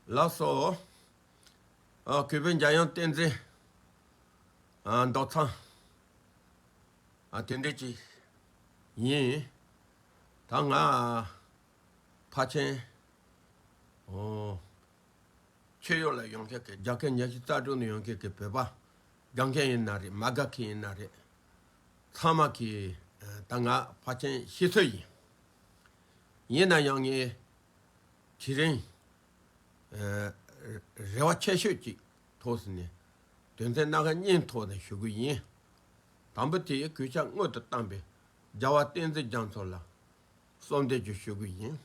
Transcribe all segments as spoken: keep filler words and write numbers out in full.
ལགས་སོ། ཨ། གུས་པའི་འཇམ་དབྱངས་བསྟན་འཛིན། ཨ། མདོ་ཚང་། ཨ། དེ་འདྲས་ཅིག་ཡིན། ད་ང་ཕལ་ཆེར། ཨོ། ཆོས་ཡོད་ལ་ཡོང་མཁན་གྱི་རྒྱ་སྐད་ཉན་ཤེས་རྩ་དྲུག་ནས་ཡོང་མཁན་གྱི་བོད་པ་སྒང་མཁན་ཡིན་ན་རེད། མ་དགའ་མཁན་ཡིན་ན་རེད། ཚང་མ་གིས། ཨ། ད་ང་ཕལ་ཆེར་ཤེས་ཚོད་ཡིན། ཡིན་ན་ཡང་ངས་དེ་རིང་། ཨ། རེ་བ་ཆེ་ཤོས་ཀྱི་ཐོག་ནས་དོན་ཚན་སྣ་ཁ་གཉིས་ཐོག་ནས་ཞུ་གི་ཡིན། དང་པོ་དེ་གུས་ཕྱག་སྔོན་དུ་བཏང་བའི་རྒྱལ་བ་བསྟན་འཛིན་རྒྱ་མཚོ་ལ་གསོལ་འདེབས་ཀྱི་ཞུ་གི་ཡིན།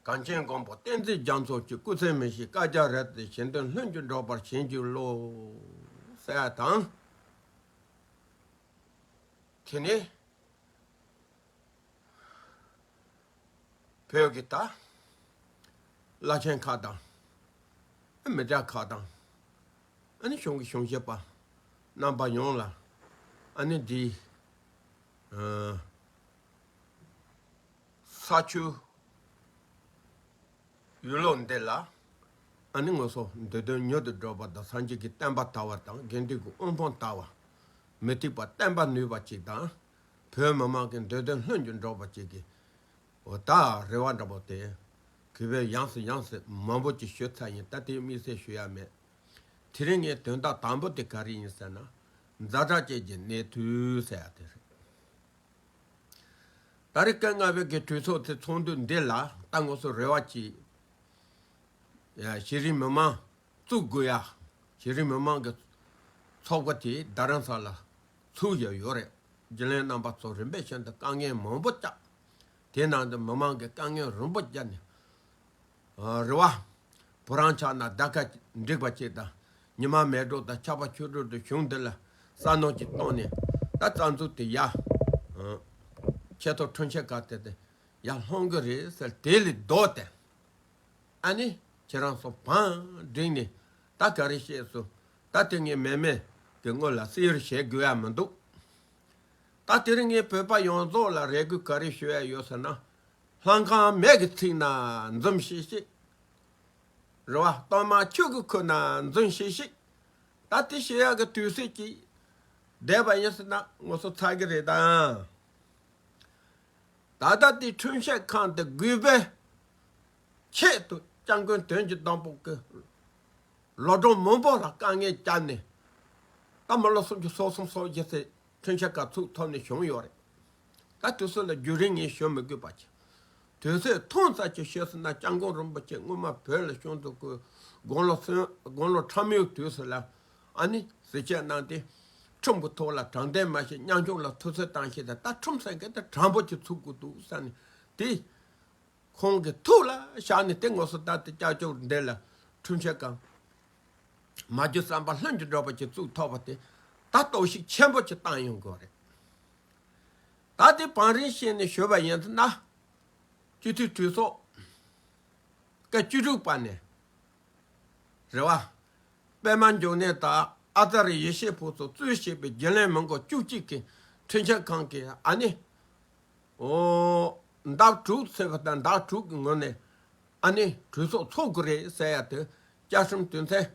གངས་ཅན་མགོན་པོ་བསྟན་འཛིན་རྒྱ་མཚོ་མཆོག་སྐུ་ཚེ་མི་ཤིགས། བསྐལ་བརྒྱར་རབ་ཏུ་བཞེད་དོན་ལྷུན་གྱིས་འགྲུབ་པར་བྱིན་གྱིས་རློབས། ཟེར་ཡ་དང་། དེ་ནས་བོད་ཀྱི་ད་བླ་ཆེན་ཁག་དང་། མི་དྲག་ཁག་དང་། ཨ་ནི་གཞུང་གི་གཞུང་ཞབས་པ་རྣམ་པ་ཡོངས་ལ། ཨ་ནི་འདི། ཨ། ས་ཆུ་ཡུལ་ལུང་འདི་ལ། ཨ་ནི་ང་ཚོ་འདོད་དོན་མྱུར་དུ་འགྲུབ་པ་དང་། སངས་རྒྱས་ཀྱི་བསྟན་པ་དར་བ་དང་། དགེ་འདུན་གྱི་དབུ་འཕང་དར་བ། མུ་སྟེགས་པ་བསྟན་པ་ནུས་པ་ཅིག་དང་། བོད་མི་མང་གི་འདོད་དོན་ལྷུན་གྱིས་འགྲུབ་པ་ཅིག་གི། འོ། ད་རེ་བ་འདྲ་པོ་དེ་གུས་པས་ཡང་སེ་ཡང་སེ་མང་པོ་ཅིག་ཞུས་ཚར་ཡིན། ད་དེ་དམིགས་བསལ་ཞུ་ཡ་མེད། དེ་རིང་ངའི་དོན་དག་དང་པོ་དེ་ག་རེ་ཡིན་ཟེར་ན། ཛ་དྲག་ཅན་གྱི་གནས་ཚུལ་ཟེར་ཡ་དེ་རེད། ད་རེས་སྐབས་ལྔ་པའི་གི་གྲོས་ཚོགས་དེ་ཚོགས་འདུ་འདི་ལ་ད་ང་ཚོ་རེ་བ་ཅིག། ཡ། ཤེས་རིག་མི་མང་བཙུགས་དགོས་ཡ། ཤེས་རིག་མི་མང་གི་ཚོགས་པ་དེ་རྡ་རམ་ས་ལ་ཚུགས་བཞག་ཡོད་རེད། རྒྱུན་ལས་རྣམ་པ་ཚོ་རིམ་པས་བཞིན་དུ་དཀའ་ངལ་མང་པོ་བརྒྱབ། དེ་ནང་དུ་མི་མང་གི་དཀའ་ངལ་རིམ་པ་བརྒྱབ་ནས། ཨ། རེ་བ། བུ་རམ་ཆགས་ན་ཟླ་ཁ་འགྲིག་པ་ཅིག་དང་། ཉི་མ་མེ་སྒྲོན་དང་ཆར་པ་ཆུ་སྒྲོན་དུ་གཞུང་འདི་ལ་བསམ་མནོ་ཅིག་བཏང་ནས། ད་རྩ་འཛུགས་དེ་ཡ། ཨ། ཆེ་མཐོ་ཁྲིམས་ཞིབ་ཁང་དེ་དེ་ཡར་ལྷུང་གི་རེད་ཟེར། དེ་ལས་ལྡོག་སྟེ། ཨ་ནི་ཁྱེད་རང་ཚོ་བང་བསྒྲིགས་ནས་ད་ག་རེ་བཤད་སོང་། ད་དེ་ངས་མེ་མེ་གི་སྔོན་ལ་གསལ་བཤད་དགོས་ཡ་མི་འདུག། ད་དེ་རིང་ངས་བོད་པ་ཡོངས་རྫོགས་ལ་རེ་སྐུལ་ག་རེ་ཞུ་ཡ་ཡོད་ཟེར་ན། ལྷ་ཁང་མེ་གིས་ཚིག་ན་འཛུམ་ཤིག་ཤིག། རེད་བ། གཏོར་མ་ཆུ་གིས་ཁུར་ན་འཛུམ་ཤིག་ཤིག། ད་དེ་བཤད་ཡག་གི་དུས་ཚོད་ཅིག་བསྡད་པ་ཡིན་ཟེར་ན་ང་ཚོ་ཚར་གི་རེད་ད། ད་ལྟ་དེ་ཁྲིམས་ཞིབ་ཁང་དེ་དགོས་པའི་ཆེད་དུ་སྐྱབས་མགོན་དོན་གྱི་བདག་པོ་གི་ལོ་གྲངས་མང་པོ་ལ་དཀའ་ངལ་བརྒྱབ་ནས། ད་མི་ལོ་སུམ་ཅུ་སོ་གསུམ་སོ་བཞི་ཚེ་ཁྲིམས་ཞིབ་ཁང་ཚུགས་ཐུབ་ནས་བྱུང་ཡོད་རེད། ད་དུས་ཚོད་ལ་བརྒྱུད་རིམ་ངས་ཞུ་མི་དགོས་པ་བྱས། དུས་ཚོད་ཐུང་ཙམ་ཅིག་ཞུས་ཟེར་ན། སྐྱབས་མགོན་རིན་པོ་ཆེ་སྔོན་མ་བོད་ལ་བྱུང་འདུག་གི། དགུང་ལོ་སོན། དགུང་ལོ་ཁྲམ་གཡུག་དུས་སུ་ལ། ཨ་ནི་གཟི་བརྗིད་གནང་སྟེ། ཁྲིམས་ཀྱི་ཐོག་ལ་དྲང་བདེན་མ་བྱེད། ཉམ་ཆུང་ལ་ཐུབ་ཚོད་བཏང་ཤེས་དང་། ད་ཁྲིམས་ཟེར་མཁན་དེ་དྲང་པོ་ཅིག་ཚུགས་དགོས་འདུག་ཟེར་ནས། དེ་ཁོང་གི་ཐུགས་ལ་བཞག་ནས། དེ་ང་ཚོ་ད་ལྟ་སྐྱབས་བཅོལ་འདི་ལ་ཁྲིམས་ཞིབ་ཁང་མ་བསྒྱུར་བསམ་པ་ལྷུན་གྱིས་འགྲུབ་པ་ཅིག་བཙུགས་ཐུབ་པ་དེ། ད་གཏོར་བཤིག་ཆེན་པོ་ཅིག་བཏང་ཡོང་དགོས་རེད། ད་དེ་བང་རིམ་བྱས་ནས་ཞུས་པ་ཡིན་ན། སྤྱི་འཐུས་གྲོས་ཚོགས་སྐབས་བཅུ་དྲུག་པ་ནས། རེད་བ། པད་མ་འབྱུང་གནས་དང་ཨ་ཙརྱ་ཡེ་ཤེས་ཕུན་ཚོགས་གཙོས་བྱས་པའི་རྒྱུན་ལས་མི་འགོ་བཅུ་གཅིག་གིས་ཁྲིམས་ཞིབ་ཁང་གིས། ཨ་ནི། ཨོ། ཟླ་དྲུག་ཚེས་པ་དང་ཟླ་དྲུག་གི་སྔོན་ནས། ཨ་ནི་གྲོས་ཚོགས་ཚོགས་དགོས་རེད་ཟེར་ཡ་དེ་བཅའ་ཁྲིམས་དོན་ཚན་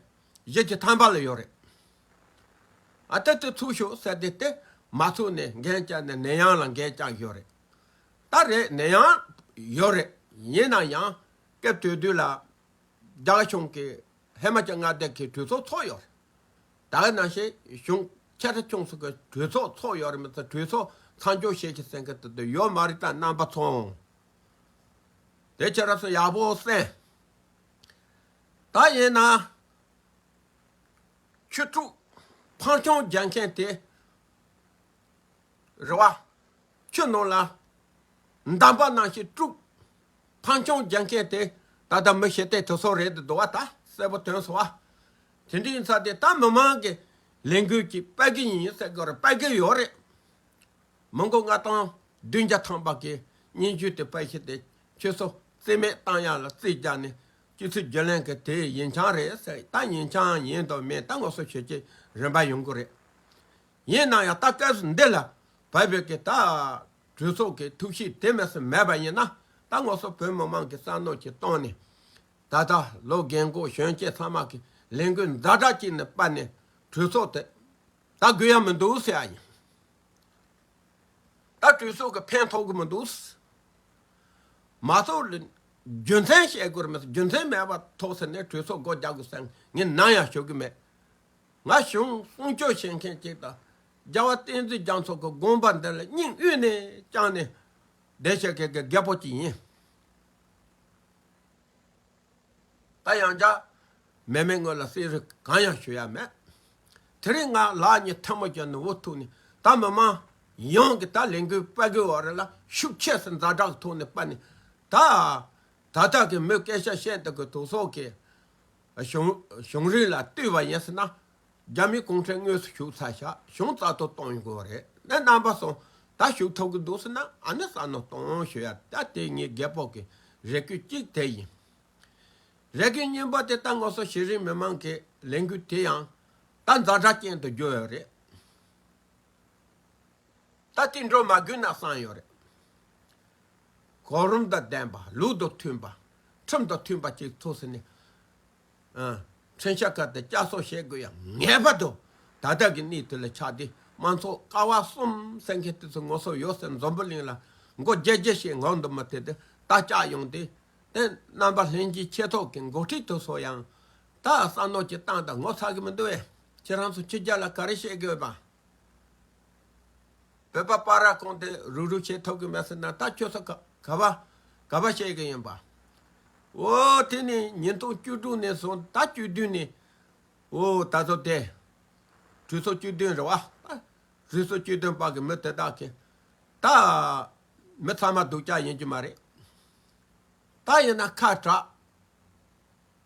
བཞི་བཅུ་ཐམ་པ་ལ་ཡོད་རེད། ཨ། ད་དེ་ཚུགས་ཤོག་ཟེར་ཏེ། དེ་མ་ཚུགས་ནས་འགན་བཅངས་ནས་ནད་ཡམས་ལ་འགན་བཅངས་ཡོད་རེད། ད་རེད། ནད་ཡམས་ཡོད་རེད། ཡིན་ན་ཡང་སྐབས་དེ་དུས་ལ་རྒྱ་གར་གཞུང་གིས་ཧི་མ་ཅལ་མངའ་སྡེ་གི་གྲོས་ཚོགས་ཚོགས་ཡོད་རེད། ད་ག་ནང་བཞིན་གཞུང་ཆེ་ཕྲ་ཆུང་གསུམ་གྱི་གྲོས་ཚོགས་ཚོགས་ཡོད་རེད་མ་གཏོགས། གྲོས་ཚོགས་མཚམས་འཇོག་བྱེད་ཀྱི་ཟེར་མཁན་དེ་དུ་ཡོད་མ་རེད། ད་རྣམ་པ་ཚོ། དེ་ཁྱེད་རང་ཚོ་ཡག་པོ་གསན། ད་ཡིན་ན་ཆུ་ཕྲུག་འཕང་མཆོང་རྒྱག་མཁན་དེ། རེད་བ། ཆུ་ནང་ལ་འདམ་བག་ནང་བཞིན་དཀྲུག་འཕང་མཆོང་རྒྱག་མཁན་དེ། ད་ལྟ་མི་ཞི་བདེ་དེ་ཚོ་རེད་འདུག་བ། ད་གསལ་པོ་ཐོན་སོང་བ། དེ་འདྲ་ཡིན་ཙང་དེ་ད་མི་མང་གི་ལས་འགུལ་གྱིས་སྤེལ་གི་ཡིན་ཟེར་གི་རེད། སྤེལ་གི་ཡོད་རེད། མི་མགོ་ལྔ་སྟོང་བདུན་བརྒྱ་ཐམ་པ་གིས་སྙན་ཞུ་དེ་སྤེལ་བྱས་ཏེ། ཁྱོད་ཚོ་རྩིས་མེད་བཏང་ཡ་ལ་རྩིས་རྒྱག་ནས། སྤྱི་འཐུས་རྒྱུན་ལས་ཀྱི་དེ་ཡིན་རྐྱང་རེད་ཟེར། ད་ཡིན་རྐྱང་ཡིན་དང་མིན་ད་ང་ཚོ་ཞུ་རྒྱུའི་རིམ་པ་ཡོང་གི་རེད། ཡིན་ན་ཡང་ད་སྐབས་སུ་འདི་ལ་བབས་པའི་གི་ད་གྲོས་ཚོགས་ཀྱི་ཐུགས་གཤིས་དེ་མི་སྲིད་མེད་པ་ཡིན་ན། ད་ང་ཚོ་བོད་མི་མང་གི་བསམ་མནོ་ཅིག་བཏང་ནས། ད་ལྟ་ལོ་རྒན་འཁོགས་གཞོན་སྐྱེས་ཚང་མ་གི་ལས་འགུལ་ཛ་དྲག་ཅིག་ནས་སྤར་ནས་གྲོས་ཚོགས་དེ་ད་དགོས་ཡ་མི་འདུག་ཟེར་ཡ་ཡིན། ད་གྲོས་ཚོགས་ཀྱི་ཕན་ཐོགས་ཀྱི་མི་འདུག་མ་གཏོགས་རྒྱུ་མཚན་བཤད་དགོས་རེད་མ་གཏོགས་རྒྱུ་མཚན་མེད་པ་ཐོག་ཟེར་ནས་གྲོས་ཚོགས་སྒོ་རྒྱག་དགོས་ཟེར་ངས་ནམ་ཡང་ཞུ་གི་མེད། ང་གཞུང་སྲུང་སྐྱོབ་བྱེད་མཁན་ཅིག་དང་རྒྱལ་བ་བསྟན་འཛིན་རྒྱ་མཚོ་གི་དགོངས་པ་འདི་ལ་སྙིང་དབུས་ནས་བཅངས་ནས་བསྡད་བཞག་མཁན་གྱི་རྒད་པོ་ཅིག་ཡིན། ད་ཡང་བསྐྱར་མེ་མེ་ངོས་ལ་གསེར་རི་གང་ཡང་ཞུ་ཡ་མེད། དེ་རིང་ང་ལག་གཉིས་ཐལ་མོ་སྦྱར་ནས་འུ་ཐུག་ནས་ད་མི་མང་ཡོངས་ཀྱི་ད་ལས་འགུལ་སྤེལ་དགོས་བ་རེད་ལ་ཤུགས་ཆེ་སེ་ཛ་དྲག་ཐོག་ནས་སྤར་ནས་ད་ད་ལྟ་གི་མི་སྐད་ཆ་བཤད་འདུག་གི་དུ་སོགས་ཀྱི་གཞུང་གཞུང་རིག་ལ་ལྟོས་པ་ཡིན་ཟེར་ན། རྒྱ་མིའི་གུང་ཁྲན་དངོས་སུ་ཞུགས་ཚར་ཤག་གཞུང་རྩ་གཏོར་གཏོང་དགོས་རེད། ནས་རྣམ་པ་ཚོ་ད་ཞུགས་ཐུབ་ཀྱི་འདུག་ཟེར་ན་ཨ་ནི་རྩ་ནོར་གཏོང་ཞུ་ཡ་ད་དེ་ངའི་རྒད་པོ་གི་རེ་སྐུལ་གཅིག་དེ་ཡིན། རེ་སྐུལ་གཉིས་པ་དེ་ད་ང་ཚོ་གཞི་རིམ་མི་མང་གི་ལས་འགུལ་དེ་ཡང་ད་ཛ་དྲག་ཅན་དུ་འགྱུར་ཡོད་རེད། ད་དེ་འགྲོ་མ་དགོས་ན་བསམ་ཡོད་རེད། གོ་རིམ་དང་ལྡན་པ་ལུགས་དང་མཐུན་པ་ཁྲིམས་དང་མཐུན་པ་ཅིག་ཚུགས་ཟེར་ནས། ཨ། འཕྲིན་བཤེར་ཁང་དེ་བསྐྱར་གསོ་བྱེད་དགོས་ཡ་ངེས་པར་དུ་ད་ལྟ་གི་གནས་དེ་ལ་ཆགས་ཏེ་དམངས་གཙོ་ཀ་བ་གསུམ་ཟེར་མཁན་དེ་ཚོ་ངོ་སོ་ཡོད་ཟེར་འཛམ་བུ་གླིང་ལ་མགོ་བརྗེ་བརྗེ་བྱེད་ངོ་འདུག་མ་དེ་དེ་ད་བཅག་ཡོང་དེ་དེ་རྣམ་པ་ལྷན་རྒྱས་ཆེ་ཐོག་གི་འགོ་ཁྲིད་དེ་ཚོ་ཡང་ད་བསམ་བློ་ཅིག་བཏང་དང་ངོ་ཚ་གི་མི་འདུག་བས། ཁྱེད་རང་ཚོ་ཕྱི་རྒྱལ་ལ་ག་རེ་བཤད་དགོས་པ། བོད་པ་པ་ར་ཁོང་དེ་རུག་རུག་བྱེད་ཐུབ་གི་མེད་ཟེར་ན་ད་ཁྱོད་ཚོ་ག་ག་བ་ག་བ་བཤད་གི་ཡིན་པ། འོ་དེ་ནི་ཉིས་སྟོང་བཅུ་དྲུག་ནས་བཟུང་ད་བཅུ་བདུན་ནས་འོ་ད་ཚོ་དེ་གྲོས་ཚོགས་བཅུ་བདུན་རེད་བ། གྲོས་ཚོགས་བཅུ་བདུན་པ་གི་མི་དེ་དག་གི་ད་མི་ཚང་མ་སྡུག་ཅག་ཡིན་གྱི་མ་རེད། ད་ཡིན་ན་ཁ་གྲག་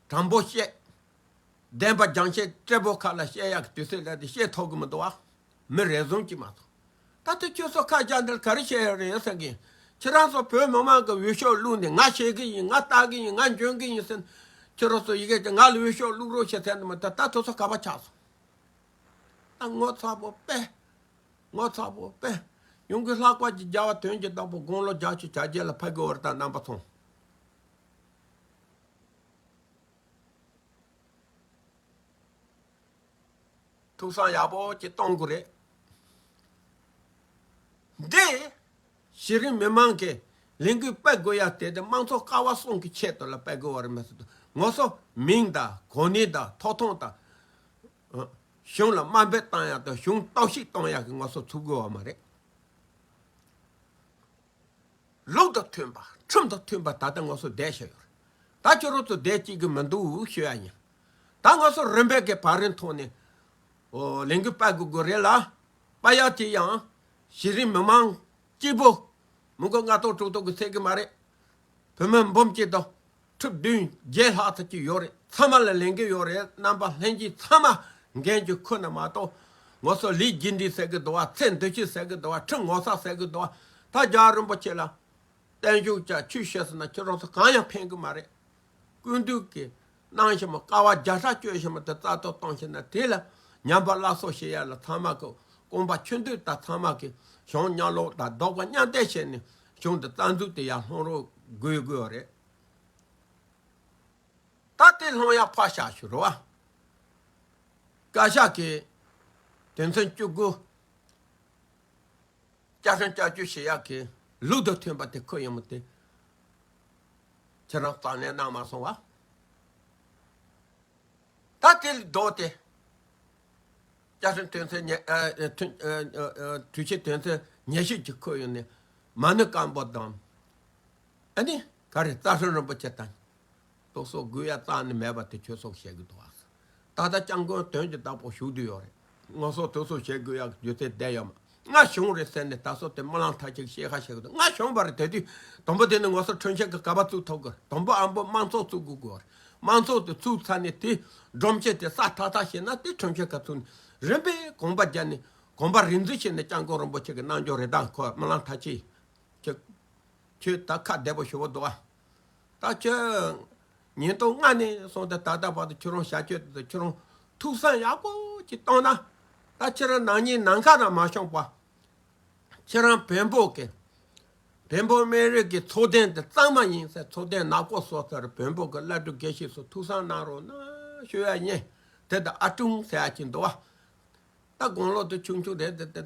དྲང་པོ་བཤད། བདེན་པ་རྒྱང་བཤད་སྤྲད་པོ་ཁ་ལ་བཤད་ཡག་གི་དུས་ཚོད་ལ་དེ་བཤད་ཐུབ་གི་མི་འདུག་བ། མི་རེ་ཟུང་གིས་མ་གཏོགས། ད་ལྟ་ཁྱོད་ཚོ་ཁ་བྱ་འདིར་ག་རེ་བཤད་ཡོད་རེད་ཟེར་གི། ཁྱེད་རང་ཚོ་བོད་མི་མང་གི་འོས་ཤོག་བླུགས་ནས་ང་བཤད་གི་ཡིན་ང་ལྟ་གི་ཡིན་ང་འཇོན་གི་ཡིན་ཟེར། ཁྱེད་རང་ཚོ་ཡི་གེ་དེ་ང་ལ་འོས་ཤོག་བླུགས་རོགས་བྱེད་ཟེར་ནི་མ་ད་ད་ཁྱོད་ཚོ་ག་པ་ཆགས་སོང་། ད་ངོ་ཚ་པོ་དཔེ། ངོ་ཚ་པོ་དཔེ། ཡོང་གི་ལྷག་པ་གི་རྒྱལ་བ་དོན་གྱི་བདག་པོ་དགུང་ལོ་བརྒྱད་ཅུ་གྱ་བརྒྱད་ལ་ཕེབས་དགོས་བར་དང་རྣམ་པ་ཚོ། ཐུགས་བསམ་ཡག་པོ་ཅིག་གཏོང་དགོས་རེད། འདི་གཞི་རིམ་མི་མང་གི་ལས་འགུལ་སྤེལ་དགོས་ཡ་དེ་དེ་དམངས་གཙོ་ཀ་བ་གསུམ་གྱི་ཆེད་དུ་ལ་སྤེལ་དགོས་བ་རེད་མ་ཟད་དུ་ངོ་སོ་མིང་དང་གོ་གནས་དང་ཐོབ་ཐང་དང་། གཞུང་ལ་དམའ་འབེབས་བཏང་ཡ་དང་གཞུང་གཏོར་བཤིག་གཏོང་ཡ་གི་ངོ་སོ་ཚུགས་དགོས་བ་མ་རེད། ལུགས་དང་མཐུན་པ་ཁྲིམས་དང་མཐུན་པ་ད་ལྟ་ང་ཚོ་བསྡད་བཞག་ཡོད་རེད། ད་ཁྱོད་རང་ཚོ་བསྡད་ཅིག་གི་མི་འདུག་ཞུ་ཡ་ཡིན། ད་ང་ཚོ་རིམ་པས་ཀྱི་བར་རིམ་ཐོག་ནས་ཨོ་ལས་འགུལ་སྤེལ་དགོས་དགོས་རེད་ལ། སྤེལ་ཡ་དེ་ཡང་གཞི་རིམ་མི་མང་གཅིག་པོ་མི་མགོ་ལྔ་སྟོང་དྲུག་སྟོང་གི་ཚད་གི་མ་རེད། བུད་མེད་འབུམ་གཅིག་དང་ཁྲི་བདུན་བརྒྱད་ལྷག་ཙམ་ཅིག་ཡོད་རེད། ཚང་མ་ལ་ལས་འགན་ཡོད་རེད། རྣམ་པ་ལྷན་རྒྱས་ཚང་མ་འགན་གྱི་ཁུར་ནས་མ་གཏོགས། ངོ་སོ་ལས་རྒྱུ་འབྲས་ཟེར་གི་འདུག་བ། ཚེ་འདི་ཕྱི་ཟེར་གི་འདུག་བ། ཁྲི་ངོ་ཚ་ཟེར་གི་འདུག་བ། ད་རྒྱལ་བ་རིན་པོ་ཆེ་ལ་བརྟན་བཞུགས་བྱ་ཆོས་བཤད་ཟེར་ན་ཁྱེད་རང་ཚོ་གང་ཡང་ཕན་གི་མ་རེད། སྐུ་མདུན་གྱི་གནང་བཞིན་པ་དཀའ་བ་བརྒྱ་ཕྲག་སྤྱོད་བཞིན་པ་དེ་རྩ་གཏོར་བཏང་བཞིན་ན་དེ་ལ་ཉམས་པ་སླར་གསོ་བྱེད་ཡ་ལ་ཚང་མ་གི་དགོངས་པ་ཆུང་དུས་དང་ཚང་མ་གི་གཞུང་མཉམ་ལོག་དང་ལྡོག་པ་མཉམ་འདེགས་བྱས་ནས་གཞུང་དེ་རྩ་འཛུགས་དེ་ཡར་སློང་རོགས་དགོས་དགོས་རེད། ད་དེ་སློང་ཡ་ཕར་བཞག་ཞུ་རོགས་ཨ། བཀའ་ཤག་གི་དོན་ཚན་བཅུ་དགུ། བསྐྱར་ཞིབ་བསྐྱར་བཅོས་བྱེད་ཡག་གི་ལུགས་དང་མཐུན་པ་དེ་ཁོ་ཡིན་མོད་དེ། ཁྱེད་རང་གཙང་ལེན་གནང་མ་སོང་བ། ད་དེ་ལ་ལྡོག་སྟེ། བསྐྱར་ཞིབ་དོན་ཚན་ཉེ་ཨ་ཨ་ཐུན་ཨ་ཨ་ཨ་གྲོས་ཆོད་དོན་ཚན་ཉེར་བཞི་གི་ཁོ་ཡིན་ནི་མ་ཎི་སྐམ་པོ་དང་། ཨ་ནི་ག་རེ་རྩ་ཁྲིམས་རིན་པོ་ཆེ་དང་། སོ་སོ་དགོས་ཡ་རྩ་ནས་མེད་པ་དེ་ཁྱོད་སོགས་བཤད་གི་འདུག་ཨ། ད་ལྟ་སྐྱབས་མགོན་དོན་གྱི་བདག་པོ་བཞུགས་བསྡད་ཡོད་རེད། ང་ཚོ་དེ་ཚོ་བཤད་དགོས་ཡ་རྒྱུ་མཚན་བསྡད་ཡོད་མ། ང་གཞུང་རེད་ཟེར་ནས་ད་སོ་དེ་སྨོན་ལམ་མཐའ་གཅིག་བཤད་ཁ་བཤད་གི་འདུག་ང་གཞུང་པ་རེད་དེ་དུས་དང་པོ་དེ་ནི་ང་ཚོ་ཁྲིམས་ཞིབ་གི་ག་པ་བཙུགས་ཐུབ་གི་རེད། དང་པོ་ཨ་མ་དམངས་གཙོ་བཙུགས་དགོས་གི་རེད། དམངས་གཙོ་དེ་བཙུགས་ཚར་ནས་དེ་སྒྲོམ་གཞི་དེ་ས་ཐག་ཐག་བྱས་ན་དེ་ཁྲིམས་ཞིབ་ག་བཙུགས་ནས་རིམ་པས་གོམ་པ་བརྒྱབ་ནས་གོམ་པ་རིམ་འཛེགས་བྱས་ནས་སྐྱབས་མགོན་རིན་པོ་ཆེ་གི་རྣལ་འབྱོར་རེ་དང་ཁོ་སྨོན་ལམ་མཐའ་གཅིག་ཁྱེད། ཁྱོད་ད་ཁ་བདེ་པོ་ཞུ་བ་འདུག་ཨ། ད་ཁྱོད་ཉིས་སྟོང་ལྔ་ནས་བཟུང་སྟེ་ད་ལྟ་བར་དུ་ཁྱོད་རང་བྱ་སྤྱོད་དེ་ཁྱོད་རང་ཐུགས་བསམ་ཡག་པོ་ཅིག་བཏང་ན། ད་ཁྱེད་རང་ནང་ཉིད་ནམ་མཁའ་ནང་མ་ཤོང་པ། ཁྱེད་རང་བོན་པོ་གི་ བོན་པོ་སྨན་རི་གི་ཚོགས་གདན་དེ་གཙང་མ་ཡིན་ཟེར། ཚོགས་གདན་ནག་པོ་བཟོ་ཟེར། བོན་པོ་གི་བླ་སྤྲུལ་དགེ་བཤེས་ཚོ་ཐུགས་བསམ་གནང་རོགས་གནང་ཞུ་ཡ་ཡིན། དེ་དང་ཨ་ཀྲུང་ཟེར་ཡ་ཅིག་འདུག་བ། ད་དགུང་ལོ་དེ་ཆུང་ཆུང་རེད་དེ། དེ་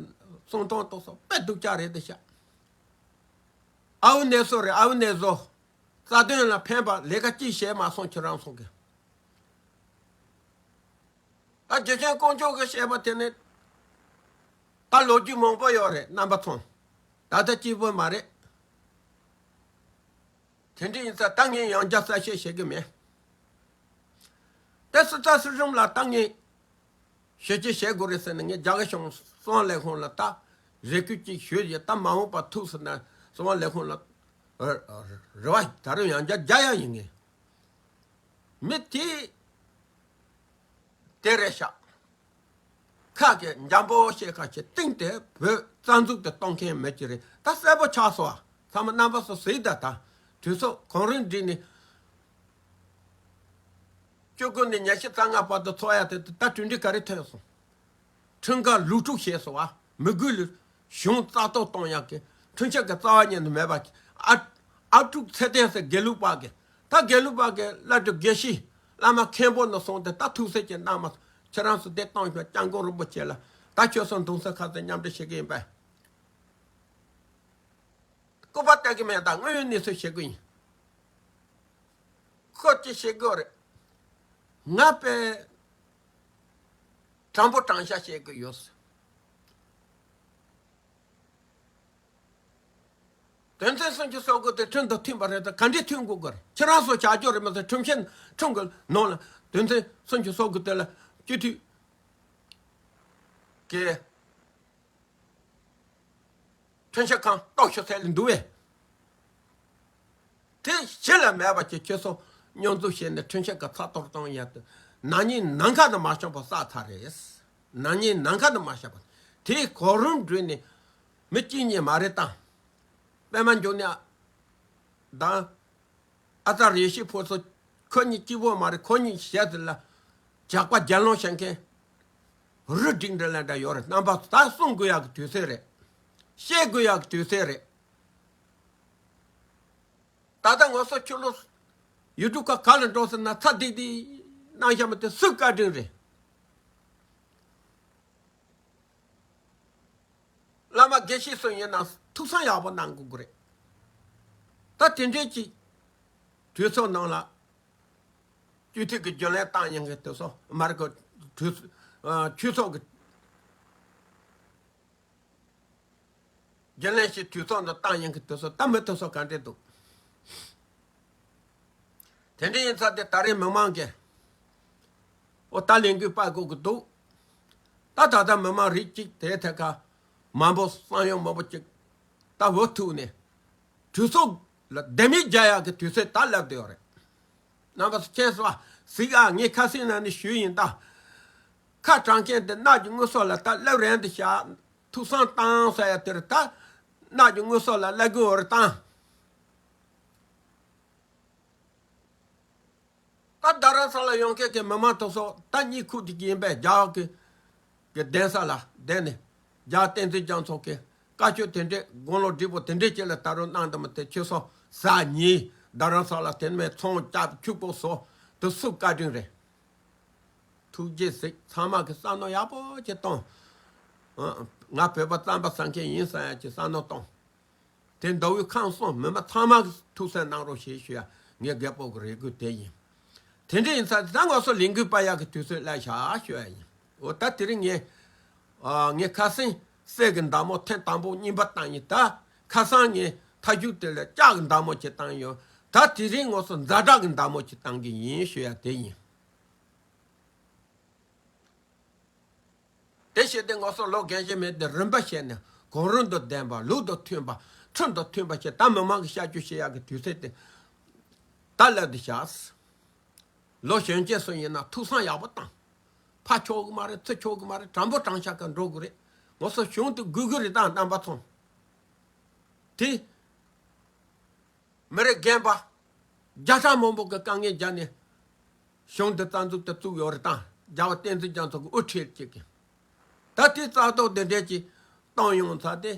གསུང་སྟངས་ཏོག་ཙམ་དཔེ་སྡུག་ཅག་རེད་དེ་ཤག་ཨ་བུ་ནེ་སོ་རེད། ཨ་བུ་ནེ་བཟོ། རྩ་དོན་ལ་ཕན་པ་ལས་ཀ་ཅིག་བྱས་མ་སོང་ཁྱེད་རང་ཚོ་གི། ད་རྗེ་ཆེན་དཀོན་མཆོག་གིས་བཤད་པ་དེ་ནི་ད་ལོ་རྒྱུས་མང་པོ་ཡོད་རེད། རྣམ་པ་ཚོ། ད་ལྟ་གཅིག་པོ་མ་རེད། དེ་འདྲ་ཡིན་ཙང་ད་ངས་ཡང་བསྐྱར་གསལ་བཤད་བྱེད་ཀྱི་མེད། ད་སི་ཏཱ་སྲིད་གཞུང་ལ་ད་ངས་ཞི་བཅད་བྱེད་དགོས་རེད་ཟེར་ནས། ངས་རྒྱ་གར་གཞུང་གསང་བ་ལས་ཁུངས་ལ་ད་རེ་སྐུལ་ཅིག་ཞུས་ཡོད། ད་མ་འོངས་པ་ཐུག་སོང་ན་གསང་བ་ལས་ཁུངས་ལ་རེ་བ་ད་རུང་ཡང་བསྐྱར་རྒྱག་ཡ་ཡིན་ངས། མི་དེ་དེ་རེད་ཤག་ཁ་གི་འཇམ་པོ་བཤད་ཁ་ཆེ་སྟེང་དེ་བོད་རྩ་འཛུགས་དེ་གཏོང་མཁན་མི་གཅིག་རེད། ད་གསལ་པོ་ཆགས་སོང་ཨ། ཚང་མ་རྣམ་པ་ཚོ་གཟིགས་ད། ད་དུས་ཚོད་གང་རུང་བསྒྲིགས་ནས་བཅུ་དགུ་ནས་ཉི་ཤུ་རྩ་ལྔ་བར་དུ་ཚོགས་ཡ་དེ་ད་གྲུབ་འབྲས་ག་རེ་ཐོན་སོང་། ཁྲིམས་འགལ་ལུགས་དཀྲུག་བྱས་སོང་བ། མི་དགོས་ལུགས་གཞུང་རྩ་གཏོར་གཏོང་ཡག་གི་ཁྲིམས་ཆད་ཀྱི་རྩ་བ་ཉིད་དུ་མེད་པ། ཨ་ཨ་ཀྲུག་ཚེ་བརྟན་ཟེར་དགེ་ལུགས་པ་གི། ད་དགེ་ལུགས་པ་གི་བླ་སྤྲུལ་དགེ་བཤེས་བླ་མ་མཁན་པོ་ནས་བཟུང་སྟེ་ད་ཐུགས་སྲས་ཀྱི་རྣམ་པ་ཁྱེད་རང་ཚོ་བདེ་གཏོང་ཞོག་སྐྱབས་མགོན་རིན་པོ་ཆེ་ལ་ད་ཁྱོད་ཚོ་གདུང་སེམས་ཁ་སེམས་མཉམ་འབྲེལ་བྱེད་ཀྱི་ཡིན་པས། སྐུར་པ་བཏབ་ཀྱི་མེད། ད་དངོས་ཡོད་གནས་ཚུལ་བཤད་ཀྱི་ཡིན། ཁོ་ཅི་བཤད་ཀྱི་རེད། ང་དཔེ་དྲང་པོ་དྲང་བཞག་བཤད་ཀྱི་ཡོད། དོན་ཚན་སུམ་ཅུ་སོ་དགུ་དེ་ཁྲིམས་དང་མཐུན་པ་རེད་དང་ག་འདྲས་མཐུན་དགོས་ཀྱི་རེད། ཁྱེད་རང་ཚོ་བྱ་རྒྱུ་རེད་མ་ཟད་ཁྲིམས་ཆད་ཁྲིམས་ཀྱི་ནང་ལ་དོན་ཚན་སུམ་ཅུ་སོ་དགུ་དེ་ལ་སྤྱི་འཐུས་ཀྱི་ཁྲིམས་ཞིབ་ཁང་གཏོགས་ཤོག་ཟེར་ལེ་འདུག་བས། དེ་གཞི་ལ་མེད་པ་ཅིག་ཁྱེད་ཚོ་མཉམ་འཛུགས་བྱས་ནས་ཁྲིམས་ཞིབ་ཁང་ཚགས་གཏོར་གཏོང་ཡ་དེ་ནག་ཉེས་ནམ་མཁའ་དང་མ་མཚུངས་པ་བསགས་ཚར་རེད། ནག་ཉེས་ནམ་མཁའ་དང་མ་མཚུངས་པ། དེའི་གོ་རིམ་བསྒྲིགས་ནས་མི་གཅིག་གཉིས་མ་རེད་དང་། པད་མ་འབྱུང་གནས་དང་། ཨ་ཙརྱ་ཡེ་ཤེས་ཕུན་ཚོགས་ཁོ་གཉིས་གཅིག་པོ་མ་རེད། ཁོ་གཉིས་ཞལ་དེ་ལ་ཇག་པ་རྒྱལ་བློན་བཤད་མཁན་རུ་སྒྲིག་འདྲ་ལ་འདྲ་ཡོད་རེད། རྣམ་པ་ད་གསུང་དགོས་ཡག་གི་དུས་ཚོད་རེད། བཤད་དགོས་ཡག་གི་དུས་ཚོད་རེད། ད་ལྟ་ངོ་སོ་ཆུ་ལོ་ཡུ་ཊུབ་ཁ་ག་ལ་འགྲོ་ཟེར་ན་ཚ་དིག་དིག་གནང་བཞག་མི་དེ་སུ་བཀའ་དྲིན་རེད། བླ་མ་དགེ་བཤེས་སུ་ཡིན་ན་ཐུགས་བསམ་ཡག་པོ་གནང་དགོས་ཀྱི་རེད། ད་དེ་འདྲའི་ཅིག་གྲོས་ཚོགས་ནང་ལ་སྤྱི་འཐུས་ཀྱི་རྒྱུན་ལས་བཏང་ཡིན་གྱི་དུས་སོ་མ་རེད་གི། གྲོས་ཨ་ཆོས་ཚོགས་ཀྱི་རྒྱུན་ལས་ཞིག་གྲོས་ཚོགས་ནང་བཏང་ཡིན་གྱི་དུས་སོ་ད་མི་དུས་སོ་ག་འདྲས་འདུག་དེ་འདྲ་ཡིན་ཙང་དེ་ད་རེས་མི་མང་གིས་འོ་ད་ལས་འགུལ་སྤེལ་དགོས་ཀྱི་འདུག་ད་ད་ལྟ་མི་མང་རིགས་གཅིག་དེའི་ཐད་ཀ་མང་པོ་བསམ་ཡོད་མང་པོ་གཅིག་ད་འུ་ཐུག་ནས་གྲོས་ཚོགས་ལ་ལྡེ་མིག་རྒྱག་ཡག་གི་དུས་ཚོད་ད་སླེབས་བསྡད་ཡོད་རེད། རྣམ་པ་ཚོ་མཁྱེན་སོང་ཨ། གཟིགས་ཨ། ངས་ཁ་སང་ནང་ནས་ཞུས་ཡིན་ད། ཁ་གྲག་མཁན་དེ་གནག་གི་དངོས་ཟོག་ལ་ད་སླེབས་རན་དུ་བཞག་ཐུགས་བསམ་བཏང་ཟེར་ཡ་དེར་ད་གནག་གི་དངོས་ཟོག་ལ་སླེབས་དགོས་རེད་ད། ད་རྡ་རམ་ས་ལ་ཡོང་མཁན་གྱི་མི་མང་དེ་ཚོ་ད་གཉིད་ཁུག་དེ་གི་ཡིན་པས། རྒྱ་གར་གྱི་གི་གདན་ས་ལ་བསྡད་ནས་རྒྱལ་བ་བསྟན་འཛིན་རྒྱ་མཚོ་གི་བཀའ་ཆོས་དེ་འདྲས་དགུང་ལོ་བགྲེས་པོ་དེ་འདྲས་ཅིག་ལ་ད་རུང་གནང་དུ་མི་དེ་ཁྱོད་ཚོ་ཟ་ཉལ་རྡ་རམ་ས་ལ་དེ་ནས་ཚོང་རྒྱག་ཕྱུག་པོ་བཟོ་དེ་སུ་བཀའ་དྲིན་རེད། ཐུགས་རྗེ་གཟིགས། ཚང་མ་གི་བསམ་མནོ་ཡག་པོ་ཅིག་གཏོང་། ཨ། ང་བོད་པ་རྩམ་པ་ཟ་མཁན་ཡིན་བསམ་ཡ་ཅིག་བསམ་མནོ་གཏོང་། དེ་མདོ་དབུས་ཁམས་གསུམ་མི་མང་ཚང་མ་གི་ཐུགས་སེམས་གནང་རོགས་ཞེས་ཞུ་ཡ་ངའི་རྒད་པོ་གི་རེ་སྐུལ་དེ་ཡིན། དེ་འདྲ་ཡིན་ཙང་ད་ང་ཚོ་ལས་འགུལ་སྤེལ་ཡག་གི་དུས་ཚོད་སླེབས་ཤག་ཞུ་ཡ་ཡིན། འོ་ད་དེ་རིང་ངས་ཨ་ངས་ཁ་སང་གསེར་གི་མདའ་མོ་ཐེངས་དང་པོ་གཉིས་པ་བཏང་ཡིན། ད་ཁ་སང་ངས་ཐ་ཞུགས་དེ་ལ་ལྕགས་གི་མདའ་མོ་ཅིག་བཏང་ཡོད། ད་དེ་རིང་ང་ཚོ་ཛ་དྲག་གི་མདའ་མོ་ཅིག་བཏང་གི་ཡིན་ཞུ་ཡ་དེ་ཡིན། དེ་བྱས་ཏེ་ང་ཚོ་ལོ་རྒན་གཞོན་མེད་དེ་རིམ་པ་བྱས་ནས་གོ་རིམ་དང་ལྡན་པ་ལུགས་དང་མཐུན་པ་ཁྲིམས་དང་མཐུན་པ་བྱས་ད་མི་མང་གི་བྱ་སྤྱོད་བྱེད་ཡག་གི་དུས་ཚོད་དེ་ད་སླེབས་བསྡད་ཤག་ལོ་གཞོན་སྐྱེས་སུ་ཡིན་ན་ཐུགས་བསམ་ཡག་པོ་བཏང་། ཕར་ཆོག་གི་མ་རེད། ཚུར་ཆོག་གི་མ་རེད། དྲང་པོ་དྲང་བཞག་ག་འགྲོ་དགོས་རེད། ང་ཚོ་གཞུང་དེ་དགོས་ཀྱི་རེད་ད་རྣམ་པ་ཚོ། དེ། མི་རེ་རྒན་པ་བརྒྱ་ཕྲག་མང་པོ་གི་དཀའ་ངལ་བརྒྱབ་ནས་གཞུང་འདི་རྩ་འཛུགས་དེ་བཙུགས་ཡོད་རེད་དང་རྒྱལ་བ་བསྟན་འཛིན་རྒྱ་མཚོ་གི་དབུ་ཁྲིད་ཅིག་གིས་ད་དེ་རྩ་གཏོར་འདི་འདྲས་ཀྱི་བཏང་ཡོང་ཚར་ཏེ་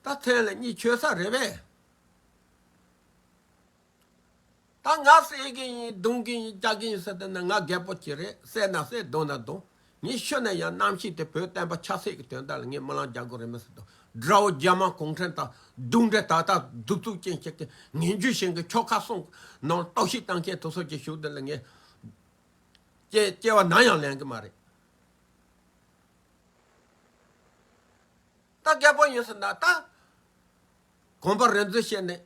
ད་མཚན་ལ་གཉིད་ཆོད་ས་རེད་པས། ད་ང་བསད་ཀྱི་ཡིན། རྡུང་གི་ཡིན། རྒྱག་གི་ཡིན་ཟེར་དུས་ན། ང་རྒད་པོ་ཅིག་རེད། བསད་ན་བསད། རྡུང་ན་རྡུང་། ངས་ཤི་ན་ཡང་རྣམ་ཤེས་དེ་བོད་བསྟན་པ་ཆབ་སྲིད་ཀྱི་དོན་དག་ལ་ངས་སྨོན་ལམ་རྒྱག་དགོས་རེད་མི་སྲིད་དོ། དགྲ་བོ་རྒྱ་དམར་གུང་ཁྲན་ཏང་གདུག་འདྲེ། ད་ལྟ་གདུག་རྩུབ་ཅན་ཞིག་གི་ངན་ཇུས་བྱེད་མཁན། ཁྱོ་ག་སོང་ནང་ལྟོགས་ཤི་བཏང་མཁན་དེ་ཚོ་གི་གཞུག་དེ་ལ་ངས་སྐྱེ་སྐྱེ་བ་ནམ་ཡང་ལེན་གི་མ་རེད། ད་རྒད་པོ་ཡིན་ཟེར་ན། ད་གོམ་པ་རིམ་འཛེགས་བྱས་ནས་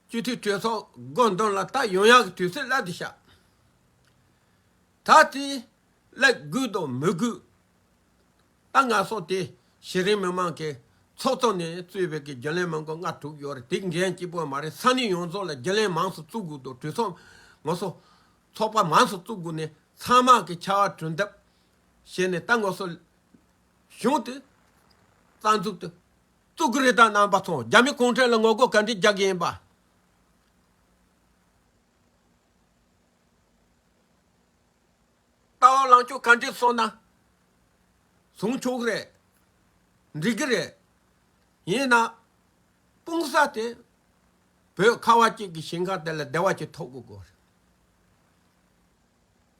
སྤྱི་འཐུས་གྲོས་ཚོགས་སྒོ་མདུན་ལ་ད་ཡོང་ཡག་གི་དུས་ཚོད་སླེབས་བསྡད་ཤག་ད་དེ་སླེབས་དགོས་དང་མི་དགོས། ད་ང་ཚོ་དེ་གཞི་རིམ་མི་མང་གི་ཚོགས་གཙོ་ནས་གཙོས་པའི་གི་རྒྱུན་ལས་མི་འགོ་ལྔ་དྲུག་ཡོད་རེད། དེ་འགན་གཅིག་པོ་མ་རེད། ས་གནས་ཡོངས་རྫོགས་ལ་རྒྱུན་ལས་མང་སུ་བཙུགས་དགོས་འདུག་གྲོས་ཚོགས། ང་ཚོ་ཚོགས་པ་མང་སུ་བཙུགས་དགོས་ནས། ཚང་མ་གི་ཕྱར་བ་གྲུ་འདེགས་བྱས་ནས། ད་ང་ཚོ་གཞུང་དེ་རྩ་འཛུགས་དེ་བཙུགས་ཀྱི་རེད། ད་རྣམ་པ་ཚོ། རྒྱ་མི་གུང་ཁྲན་ལ་ངོ་རྒོལ་ག་འདྲས་རྒྱག་གི་ཡིན་པ། ལྟ་བ་ལངས་ཕྱོགས་ག་འདྲས་སོང་ན་བཟུང་ཆོག་གི་རེད། འགྲིག་གི་རེད། ཡིན་ན་སྤུངས་ས་དེ་བོད་ཁ་བ་ཅན་གྱི་ཞིང་ཁ་དེ་ལ་བདེ་བ་ཅིག་ཐོབ་དགོས་དགོས་རེད།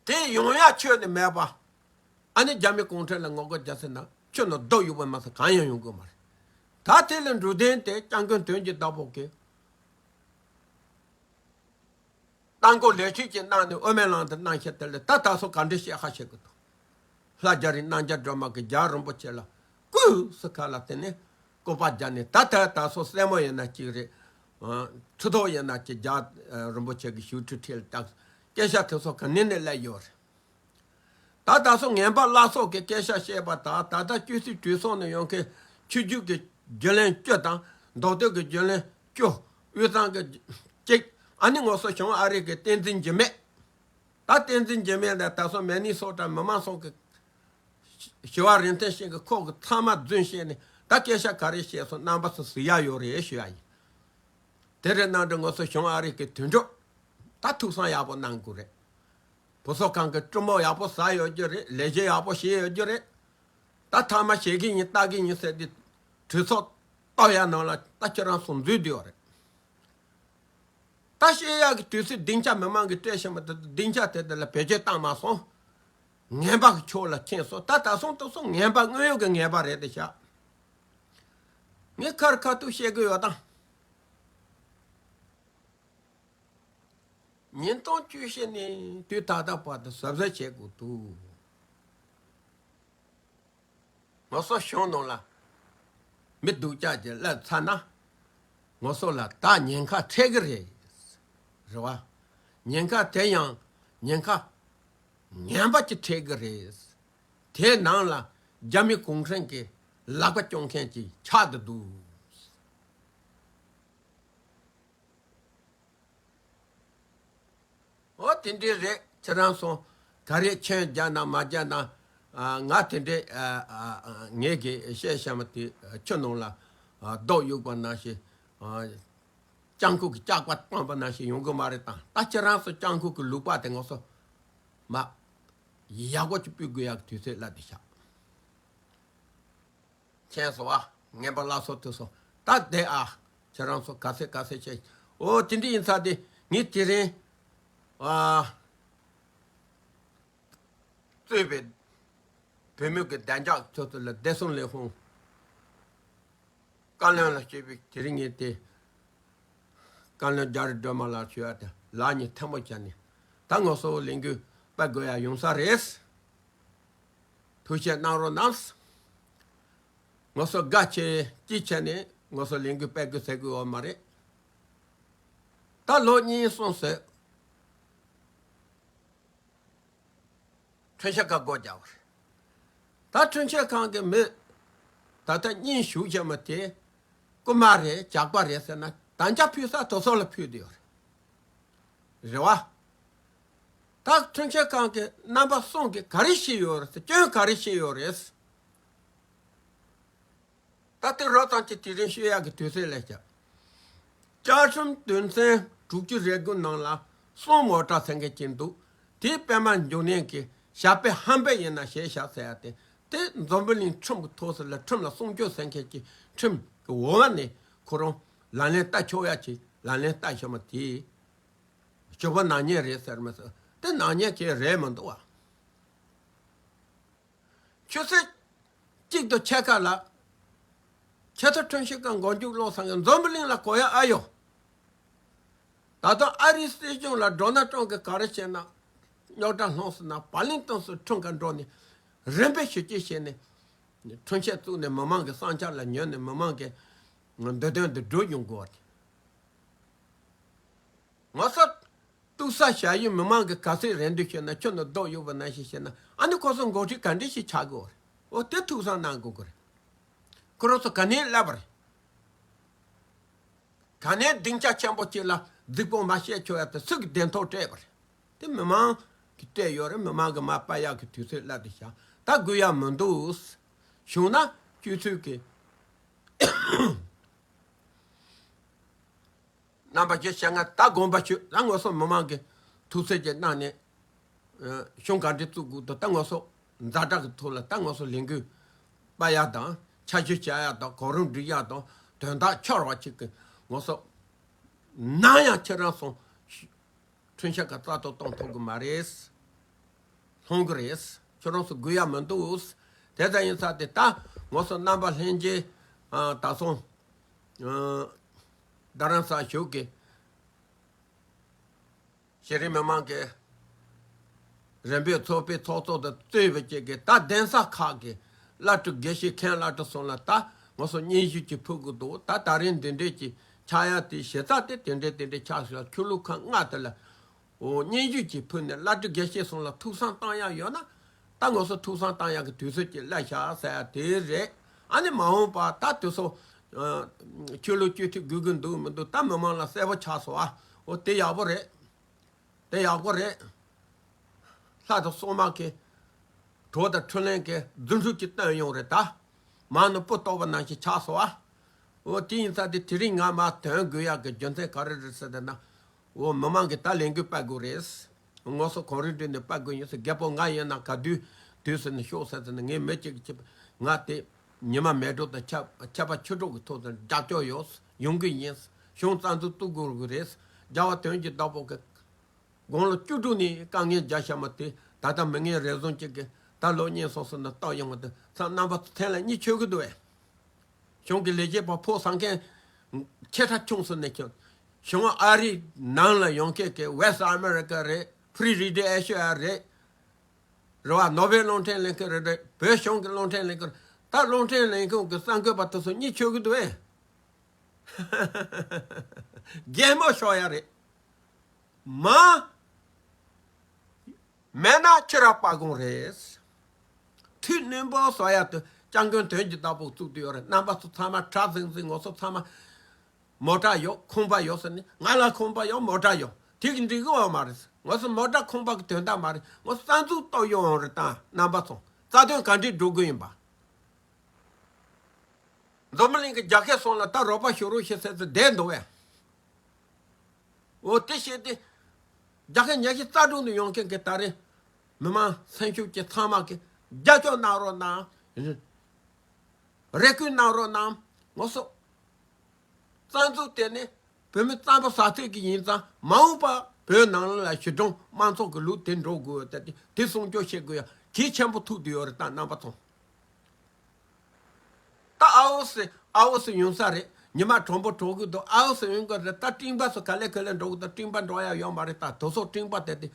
དེ་ཡོང་ཡག་ཆོས་ནི་མེད་པ། ཨ་ནི་རྒྱ་མི་གུང་ཁྲན་ལ་ངོ་རྒོལ་རྒྱག་ཟེར་ན་ཆོས་ནི་སྡུག་ཡོད་པ་མ་ཟད་གང་ཡང་ཡོང་གི་མ་རེད། ད་དེ་ལ་འགྲོ་དོན་དེ་སྐྱབས་མགོན་དོན་གྱི་བདག་པོ་གིས་གཏམ་བསྐོར་ལེགས་བཤད་ཅིག་གནང་ནས་དབུ་མའི་ལམ་དུ་གནང་ཤག་དེ་ལ་ད་ད་གཟོད་ག་འདྲས་བཤད་ཁ་བཤད་གི་འདུག་ལྷ་རྒྱ་རི་རྣམ་རྒྱལ་སྒྲོལ་མ་གིས་རྒྱལ་བ་རིན་པོ་ཆེ་ལ་སྐུ་གཟུགས་ཁ་ལ་བརྟེན་ནས་སྐུ་པར་བརྒྱབ་ནས། ད་ལྟ་ད་གཟོད་སྲས་མོ་ཡིན་ན་གཅིག་རེད། ཨ། ཁྲི་ཐོག་ཡིན་ན་གཅིག་རྒྱལ་བ་རིན་པོ་ཆེ་གི་བཞུགས་ཁྲི་འཁྲིས་ལ་བཏགས། སྐད་ཆ་དེ་ཚོ་ག་ནས་ནས་སླེབས་ཡོད་རེད། ད་ད་གཟོད་ངན་པ་བླ་སྲོག་གི་སྐད་ཆ་བཤད་པ་དང་། ད་ལྟ་སྤྱི་འཐུས་གྲོས་ཚོགས་ནས་ཡོང་མཁན་ཆོས་བརྒྱུད་ཀྱི་རྒྱུན་ལས་བཅུ་དང་། མདོ་སྟོད་ཀྱི་རྒྱུན་ལས་བཅུ། དབུས་གཙང་གི་གཅིག་ཨ་ནི་ང་ཚོ་བྱུང་ཨ་རི་གི་བསྟན་འཛིན་འཇིགས་མེད། ད་བསྟན་འཛིན་འཇིགས་མེད་ལ་ད་གཟོད་མི་ནི་སོ་ཊ་མི་མང་ཚོགས་ཀྱི་ཞི་བ་རིན་ཐང་ཞིག་གི་ཁོག་གི་ཚང་མ་རྫུན་བཤད་ནས། ད་སྐད་ཆ་ག་རེ་བཤད་སོང་རྣམ་པ་ཚོ་གཟིགས་ཡག་ཡོད་རེད་ཞུ་ཡག་ཡིན། དེ་རེད་གནང་དུས་ང་ཚོ་བྱུང་ཨ་རི་གི་དོན་གྲུབ་ད་ཐུགས་བསམ་ཡག་པོ་གནང་དགོས་རེད། བུ་གསོ་ཁང་གི་སྤྲུལ་མོ་ཡག་པོ་ཟ་ཡོད་རྒྱུ་རེད། ལས་བྱེད་ཡག་པོ་བྱེད་ཡོད་རྒྱུ་རེད། ད་ཐ་མ་བྱེད་ཀྱི་ཡིན་ལྟ་གི་ཡིན་ཟེར་ཏེ་གྲོས་ཚོགས་གཏོར་ཡག་ནང་ལ་ད་ཁྱེད་རང་ཚོ་འཛུལ་བསྡད་ཡོད་རེད། ད་བཤད་ཡག་གི་དུས་ཚོད་སྡིངས་ཆ་མི་མང་གིས་སྤྲད་བཞིན་པ་དེ། སྡིངས་ཆ་དེ་དེ་ལ་བེད་སྤྱོད་བཏང་མ་སོང་། ངན་པ་གི་ཕྱོགས་ལ་ཁེངས་སོང་། ད་ད་སོང་ད་སོང་ངན་པ་དངོས་ཡོད་ཀྱི་ངན་པ་རེད་དེ་ཤག་ངས་ཁ་རི་ཁ་ཐུག་བཤད་གི་ཡོད་དང་། ཉིས་སྟོང་བཅུ་བཞི་ནས་དུས་ད་ལྟ་བར་དུ་གཟབ་གཟབ་བྱེད་དགོས་འདུག་ང་ཚོ་གཞུང་ནང་ལ་མི་སྡུག་ཅག་ཅིག་སླེབས་ཚར་ན། ང་ཚོ་ལ་ད་ཉེན་ཁ་འཕྲད་ཀྱི་རེད། རེད་བ། ཉེན་ཁ་དེ་ཡང་ཉེན་ཁ་ངན་པ་ཅིག་འཕྲད་ཀྱི་རེད། དེའི་ནང་ལ་རྒྱ་མི་གུང་ཁྲན་གྱི་ལག་པ་རྐྱོང་མཁན་ཅིག་ཆགས་བསྡད་འདུག་འོ་དེ་འདྲའི་རེད། ཁྱེད་རང་ཚོ་ག་རེ་མཆན་རྒྱག་ན་མ་རྒྱག་ན། ཨ། ང་དེ་འདྲའི། ཨ། ཨ། ཨ། ངེད་ཀྱིས་བཤད་བཤད་མ་དེ་ཆུ་ནང་ལ། ཨ། རྡོ་གཡུག་པ་ནང་བཞིན། ཨ། སྤྱང་ཁུག་གི་སྐྱག་པ་བཏང་པ་ནང་བཞིན་ཡོང་གི་མ་རེད་དང་། ད་ཁྱེད་རང་ཚོ་སྤྱང་ཁུག་གི་ལུག་པ་དེ་ང་ཚོ་མ་ཡག་པོ་ཅིག་ཕུད་དགོས་ཡག་གི་དུས་ཚོད་སླེབས་བསྡད་ཤག་མཁྱེན་སོང་བ། ངན་པ་བླ་སྲོག་ཐུག་སོང་། ད་བསྡད་ཨ། ཁྱེད་རང་ཚོ་ག་ཚོད་ག་ཚོད་བྱས། འོ་དེ་འདྲ་ཡིན་ཙང་དེ་ངས་དེ་རིང་། ཨ། གཙོས་པའི་བོད་མི་གི་བདེ་འཇགས་ཐོག་ཏུ་ལ་བདེ་སྲུང་ལས་ཁུངས་བཀའ་བློན་ལ་བཅོལ་བའི་དེ་རིང་ངས་དེ་བཀའ་བློན་རྒྱ་རི་སྒྲོལ་མ་ལགས་ཞུ་ཡ་དེ་ལག་གཉིས་ཐལ་མོ་སྦྱར་ནས། ད་ང་ཚོ་ལས་འགུལ་སྤེལ་དགོས་ཡ་ཡོང་ས་རེད། ཐུགས་རྗེ་གནང་རོགས་གནང་། ང་ཚོ་དགའ་ཆེ་སྐྱིད་ཆེ་ནས་ང་ཚོ་ལས་འགུལ་སྤེལ་དགོས་ཟེར་དགོས་ཡོད་མ་རེད། ད་ལོ་གཉིས་གསུམ་ཟེར། ཁྲུན་ཆེ་ཁང་སྒོ་རྒྱག་པ་རེད། ད་ཁྲུན་ཆེ་ཁང་གི་མི་ད་ལྟ་གཉིས་བཞུགས་བྱས་མ་དེ་རྐུན་མ་རེད། ཇག་པ་རེད་ཟེར་ན་དམ་བཅའ་ཕུལ་ས་དེ་ཚོ་ལ་ཕུལ་བསྡད་ཡོད་རེད། རེད་བ། ད་ཁྲུན་ཆེ་ཁང་གི་རྣམ་པ་གསུམ་གྱིས་ག་རེ་བྱས་ཡོད་རེད། སྐྱོན་ག་རེ་བྱས་ཡོད་རེད། ད་ལྟ་རོབ་ཙམ་གྱི་དེ་རིང་ཤོད་ཡག་གི་དུས་ཚོད་སླེབས་ཤག་བཅའ་ཁྲིམས་དོན་ཚན་དྲུག་ཅུ་རེ་དགུ་ནང་ལ་གསུམ་ངོ་སྤྲོད་ཟེར་མཁན་ཅིག་འདུག་དེ་པད་མ་འབྱུང་གནས་ཀྱིས་ཞབས་པད་ཧམ་པ་ཡིན་ན་བཞེས་ཤག་ཟེར་ཡ་དེ། དེ་འཛམ་བུ་གླིང་ཁྲིམས་ཀྱི་ཐོག་ས་ལ་ཁྲིམས་ལ་སྲུང་སྐྱོབ་ཟེར་མཁན་གྱི་ཁྲིམས་ཀྱི་འོག་ནས་ཁོ་རང་ལག་ལེན་བསྟར་ཆོག་ཡ་ཅིག་ལག་ལེན་བསྟར་ཤོག་མ་དེ། ཇོ་བོ་ནག་ཉེས་རེད་ཟེར་མི་སྲིད། དེ་ནག་ཉེས་ཁྱེད་རེད་མི་འདུག་བ། ཆུ་ཚོད་གཅིག་ཏུ་ཕྱེད་ཀ་ལ། ཆེས་མཐོ་ཁྲིམས་ཞིབ་ཁང་མགོ་མཇུག་སློང་ས་གི་འཛམ་བུ་གླིང་ལ་གོ་ཡ་ཨ་ཡོད། ད་དུང་ཨ་རིའི་སྲིད་གཞུང་ལ་ཌོ་ནལ་ཊམ་གྱིས་ག་རེ་བྱས་ན། རྙོག་དྲ་སློང་སྲིད་ན་བར་ལིང་ཏོན་སུ་ཁྲིམས་ཁང་འགྲོ་ནས་རིམ་པས་ཞུ་སྐྱེལ་བྱས་ནས། ཁྲིམས་ཆད་བཙུགས་ནས་མི་མང་གི་བསམ་འཆར་ལ་ཉན་ནས་མི་མང་གི་འདོད་དོན་དུ་སྒྲུབ་ཡོང་དགོས་པ་དེ། ང་ཚོ་ཏུག་ས་བྱ་ཡུལ་མི་མང་གི་ག་ཚོད་རེད་འདུག་ཤེས་ན། ཁྱོད་ནི་རྡོ་གཡུག་པ་ནང་བཞིན་བྱས་ན། ཨ་ནི་ཁོ་ཚོ་འགོ་ཁྲིད་ག་འདྲ་ཞིག་ཆགས་དགོས་རེད། འོ་དེ་ཐུགས་བསམ་གནང་དགོས་ཀྱི་རེད། ཁོ་རང་ཚོ་ག་ནས་སླེབས་པ་རེད། ག་ནས་སྡིངས་ཆ་ཆེན་པོ་གཅིག་ལ་རྫིག་པོ་མ་བཤད་ཆོག་ཡ་དེ་སུ་གི་བདེན་ཐོག་སྤྲད་པ་རེད། དེ་མི་མང་གིས་སྤྲད་ཡོད་རེད། མི་མང་གིས་མར་པ་ཡག་གི་དུས་ཚོད་སླེབས་དེ་བཞག་ད་དགོས་ཡ་མི་འདུག་བྱུང་ན་སྤྱོད་ཚུལ་གི་རྣམ་པ་ཅི་བྱ་ང་ད་དགོངས་པ་ཞུ། ད་ང་ཚོ་མི་མང་གི་ཐུགས་སེམས་ཀྱི་ནང་ནས་གཞུང་ག་འདྲ་བཙུགས་དགོས་འདུག་ད་ང་ཚོ་ཛ་དྲག་གི་ཐོག་ལ་ད་ང་ཚོ་ལས་འགུལ་སྤེལ་ཡག་དང་། ཆ་ཞིབ་བྱ་ཡག་དང་། གོ་རིམ་སྒྲིག་ཡག་དང་། དོན་དག་འཁྱོར་བ་ཅིག་གི་ང་ཚོ་ནམ་ཡང་ཁྱེད་རང་ཚོ་ཁྲིམས་ཞིབ་ཁང་རྩ་གཏོར་གཏོང་ཐུབ་གི་མ་རེད། ལྷུང་གི་རེད། ཁྱོད་རང་ཚོ་དགོས་ཡ་མི་འདུག་དེ་ལྟ་ཡིན་ཙང་དེ་ད་ང་ཚོ་རྣམ་པ་ལྷན་རྒྱས་ད་སོང་རྡ་རམ་ས་ལ་བཞུགས་གི་གཞི་རིམ་མི་མང་གི་རིམ་པའི་ཚོགས་པའི་ཚོགས་གཙོ་དང་གཙོས་པའི་ཅིག་གི་ད་གདན་ས་ཁག་གི་བླ་སྤྲུལ་དགེ་བཤེས་མཁན་བླ་སྤྲུལ་སོང་ལ་ད་ང་ཚོ་སྙན་ཞུ་ཅིག་ཕུལ་དགོས་འདུག་ད་ད་རིང་འདི་འདྲས་ཀྱི་ཆགས་ཡ་དེ་གཞི་རྩ་དེ་དེ་འདྲས་དེ་འདྲས་ཆགས་སོང་། ཆོས་ལུགས་ཁག་ལྔ་དེ་ལ། འོ་སྙན་ཞུ་ཅིག་ཕུལ་ནས་བླ་སྤྲུལ་དགེ་བཤེས་སོང་ལ་ཐུགས་བསམ་བཏང་ཡག་ཡོད་ན། ད་ང་ཚོ་ཐུགས་བསམ་བཏང་ཡག་གི་དུས་ཚོད་ཅིག་སླེབས་ཤག་ཟེར་ཡ་དེ་རེད། ཨ་ནི་མ་འོངས་པ་ད་དུས་སོ། ཆོས་ལུགས་སྤྱི་འཐུས་དགོས་ཀྱི་འདུག་མི་འདུག་ད་མི་མང་ལ་གསལ་པོ་ཆགས་སོང་ཨ། འོ་དེ་ཡག་པོ་རེད། དེ་ཡག་པོ་རེད། ལྷ་དང་སྲུང་མ་གི་གྲོགས་དང་འཕྲིན་ལས་ཀྱི་རྫུ་འཕྲུལ་གྱི་བཏོན་ཡོང་རེད་ད། མ་ཎི་སྤུ་གཏོགས་པ་ནང་བཞིན་ཆགས་སོང་ཨ། འོ་དེ་ཡིན་ཙང་དེ་དེ་རིང་ང་མར་ཐོན་དགོས་ཡག་གི་རྒྱུ་མཚན་ག་རེ་རེད་ཟེར་ན། འོ་མི་མང་གིས་ད་ལས་འགུལ་སྤེལ་དགོས་རེད། ངོ་སོ་གངས་རི་བརྒྱུད་ནས་སྤེལ་དགོས་ཡིན་ཟེར། རྒད་པོ་ང་ཡིན་ན་ག་དུས་དུས་ཟེར་ནས་ཤོག་ཟེར་ཟེར་ནས། ངས་མི་གཅིག་གིས་ང་དེ་ཉི་མ་མེ་སྒྲོན་དང་ཆར་ཆར་པ་ཆུ་དྲོད་ཀྱི་ཐོག་ཏུ་རྒྱབ་སྐྱོར་ཡོད། ཡོང་གི་ཡིན། གཞུང་རྩ་འཛུགས་གཏུག་དགོས་ཀྱི་རེད། རྒྱལ་བ་དོན་གྱི་བདག་པོ་གི་དགུང་ལོ་བཅུ་དྲུག་ནས་དཀའ་ངལ་རྒྱག་བཞག་མ་དེ་ད་ལྟ་མི་ངན་རེ་ཟུང་གཅིག་གིས་ད་ལོ་གཉིས་སོང་ཟེར་ནས་བཏང་ཡོང་བ་དེ་ཚང་རྣམ་པ་ཚོ་ཐད་ལ་གཉིད་ཆོད་ཀྱི་འདུག་བས། གཞུང་གི་ལས་བྱེད་པ་ཕོ་གསར་མཁན་ཆེ་ཕྲ་ཆུང་སུ་ནས་ཁྱོད། གཞུང་ཨ་རི་ནང་ལ་ཡོང་མཁན་གྱི་West America རེད། Free Radio Asia རེད། རེད་བ། ནོ་བེལ་གླིང་ཕྲན་ལེན་མཁན་རེད། རེད། བོད་གཞུང་གི་གླིང་ཕྲན་ལེན་མཁན་རེད། ད་གླིང་ཕྲན་ལེན་མཁན་གྱི་གསར་འགོད་པ་དེ་ཚོ་གཉིད་ཆོད་ཀྱི་འདུག་ཨེ། རྒན་མོ་ཤོར་ཡ་རེད། མ། མེད་ན་ཁྱེད་རང་དཔའ་དགོངས་རེད། ཐུགས་སྙིང་པོ་བཟོ་ཡ་དེ་སྐྱབས་མགོན་དོན་གྱི་བདག་པོ་བཙུགས་བསྡད་ཡོད་རེད། རྣམ་པ་ཚོ་ཚང་མ་གྲྭ་ཟིང་ཟིང་། ངོ་སོ་ཚང་མ་མོ་ཊ་ཡོད། ཁང་པ་ཡོད་ཟེར་ནས། ང་ལ་ཁང་པ་ཡོད། མོ་ཊ་ཡོད། དེ་གི་འགྲིག་གི་ཡོད་མ་རེད། ངོ་སོ་མོ་ཊ་ཁང་པ་གི་དོན་དག་མ་རེད། ངོ་སོ་རྩ་འཛུགས་གཏོར་ཡོང་རེད། ད་རྣམ་པ་ཚོ་རྩ་དོན་ག་འདྲས་སྒྲུབ་དགོས་ཡིན་པ། འཛམ་བུ་གླིང་གི་རྒྱལ་ཁབ་སོང་ལ་ད་རོགས་པ་ཞུ་རོགས་བྱེད་ཟེར་ཟེར་བསྡད་འདུག་བས། འོ་དེ་བྱས་ཏེ། རྒྱལ་ཁབ་ཉག་གཅིག་རྩ་དྲུང་དུ་ཡོང་མཁན་གྱི་ད་རེས་མི་མང་སེམས་ཤུགས་ཀྱི་ཚང་མ་གི་རྒྱབ་སྐྱོར་གནང་རོགས་གནང་། རེ་སྐུལ་གནང་རོགས་གནང་། ངོ་སོ། རྩ་འཛུགས་དེ་ནི་བོད་མི་རྩམ་པ་ཟ་ཚད་ཀྱི་ཡིན་ཙང་། མ་འོངས་པ་བོད་ནང་ལ་ཞི་གྲོང་དམངས་གཙོ་གི་ལུགས་དེ་འགྲོ་དགོས་ཡོད། ད་དེ་དེ་སྲུང་སྐྱོབ་བྱེད་དགོས་ཡ་གལ་ཆེན་པོ་ཐུག་བསྡད་ཡོད་རེད། ད་རྣམ་པ་ཚོ། ད་ཨ་འོ་སི་ཨ་འོ་སི་ཡོང་ས་རེད། ཉི་མ་དྲོན་པོ་གྲོལ་གི་འདུག་ཨ་འོ་སི་ཡོང་གི་རེད། ད་སྤྲིན་པ་ཚོ་ག་ལེ་ག་ལེ་འགྲོ་གི་འདུག་སྤྲིན་པ་འགྲོ་ཡ་ཡོད་མ་རེད། ད་དེ་ཚོ་སྤྲིན་པ་དེ་དེ་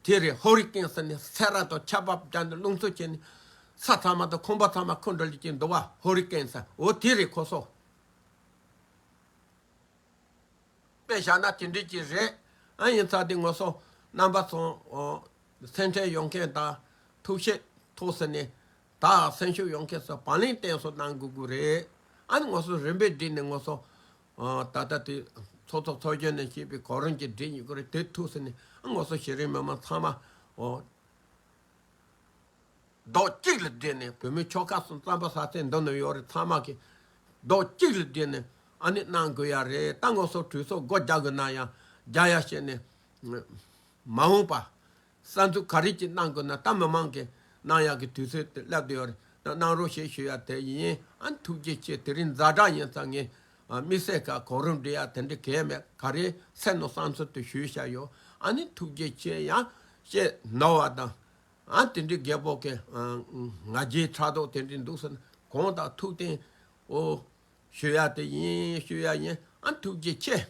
དེ་རེད། ཧོ་རི་ཀེན་ཟེར་ནས་སེ་ར་དང་ཆར་པ་བརྒྱབ་ནས་རླུང་འཚུབ་བྱས་ནས་ས་ཚང་མ་དང་ཁང་པ་ཚང་མ་འཁུར་འགྲོ་ལེ་ཀྱིན་འདུག་བ། ཧོ་རི་ཀེན་ཟེར། འོ་དེ་རེད་ཁོ་ཚོ། དཔེ་བཞག་ན་དེ་འདྲ་ཅིག་རེད། ཨ་ཡིན་ཙང་དེ་ངོ་སོ་རྣམ་པ་ཚོ་སེམས་ཁྲལ་ཡོང་མཁན་དང་། ཐུགས་ཞིབ་ཐུགས་ཟེར་ནས། ད་སེམས་ཤུགས་ཡོང་མཁན་ཚོ་བར་ལེན་བརྟན་སོ་གནང་དགོས་ཀྱི་རེད། ཨ་ནི་ངོ་སོ་རིམ་པས་བསྒྲིལ་ནས་ངོ་སོ། ད་ལྟ་དེ་ཚོགས་གཙོ་ཚོགས་གཞོན་ནས་བཤད་པའི་གོ་རིམ་གྱི་སྒྲིག་ཡོད་ཀྱི་རེད། དེ་ཐུགས་ཟེར་ནས་ཨ་ངོ་སོ་གཞི་རིམ་མི་མང་ཚང་མ་འོ། རྡོག་གཅིག་ལ་བསྒྲིལ་ནས། བོད་མི་ཆོལ་ཁ་གསུམ་རྩམ་པ་ཟ་ཚད་འདི་ནས་ཡོད་རེད། ཚང་མ་གིས་རྡོག་གཅིག་ལ་བསྒྲིལ་ནས་ཨ་ནི་གནང་དགོས་ཡ་རེད། ད་ངོ་སོ་གྲོས་ཚོགས་སྒོ་རྒྱག་དགོས་ན་ཡང་རྒྱག་ཡ་བྱས་ནས། མ་འོངས་པ་གསར་འཛུགས་ག་རེ་ཅིག་གནང་དགོས་ན་ད་མི་མང་གིས་གནང་ཡག་གི་དུས་ཚོད་དེ་སླེབས་བསྡད་ཡོད་རེད། ད་གནང་རོགས་ཞེས་ཞུ་ཡ་དེ་ཡིན། ཨ་ནི་ཐུགས་རྗེ་ཆེ། དེ་རིང་ཛ་དྲག་ཡིན་ཙང་ངས་ དམིགས་བསལ་ག་གོ་རིམ་འགྲིག་ཡ་དེ་འདྲ་གས་མེད། ག་རེ་སེམས་ནང་བསམ་ཚུལ་དུ་ཞུས་བཞག་ཡོད། ཨ་ནི་ཐུགས་རྗེ་ཆེ་ཡང་ཅེས་ནོར་བ་དང་། ཨ་དེ་འདྲའི་རྒད་པོ་གི་ང་རྒྱལ་ཕྲག་དོག་དེ་འདྲའི་འདུག་ཟེར་ན་གང་དག་ཐུགས་བརྟན། ཨོ་ཞུ་ཡ་དེ་ཡིན། ཞུ་ཡ་ཡིན། ཨ་ཐུགས་རྗེ་ཆེ།